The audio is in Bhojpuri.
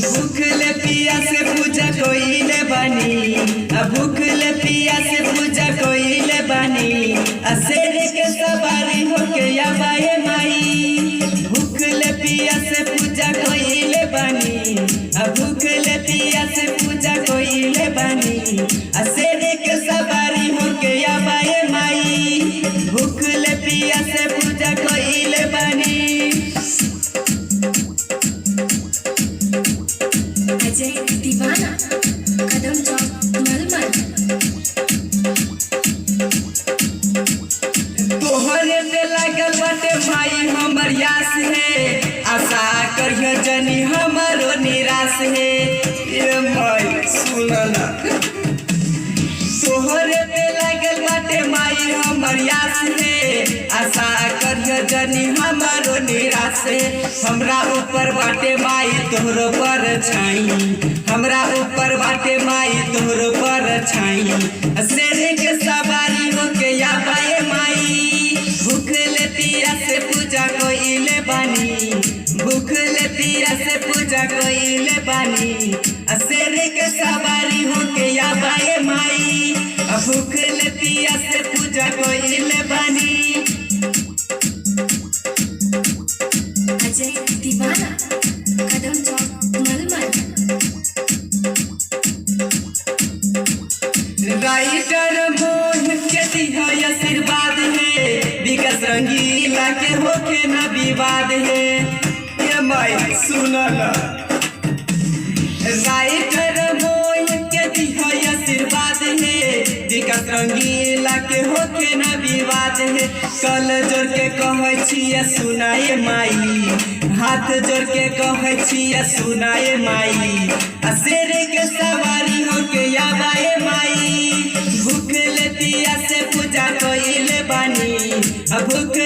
भूखले पिया से पूजा कोइले बानी, आ भूखले पिया से पूजा कोइले बानी, आ शेर के सवारी होके आबाए माई। भूखले पिया से पूजा कोइले बानी, आ भूखले पिया से पूजा कोइले बानी, आ शेर के सवारी होके आबाए माई। भूखले पिया से पूजा कोइले बानी। अजय दीवाना, कदम चौक मलमल। तोहरे पे लागल बाटे भाई हमर यास है, आशा करियो जनी हमरो निराश है। ये माई सुन ना, तोहरे पे लागल बाटे माई हमर यास है, आशा करियो जनी हमरो निराश है। हमरा ऊपर बाटे माई तोहरो पर छाई, हमरा ऊपर बाटे माई तोहरो पर छाई, शेर के सवारी होके आबाए माई। भूखले पिया से पूजा कोइले बानी, भूखले पिया से पूजा कोइले बानी, आ शेर के सवारी होके आबाए माई। आ भूखले पिया से पूजा कोइले बानी। अजय दीवाना, कदम चौक मलमल। राइटर मोहन के दिहा आशीर्वाद है, विकास रंगीला के होके न विवाद है। ये माई सुन ना, राइटर मोहन के दिहा आशीर्वाद है, विकास रंगीला के होके न विवाद है। कल जोड़ के कहै छियै सुनाए माई, हाथ जोड़ के कहै छियै सुनाए माई, आ शेर के सवारी होके आबाए माई। भूखले पिया से पूजा कोइले बानी, आ भूख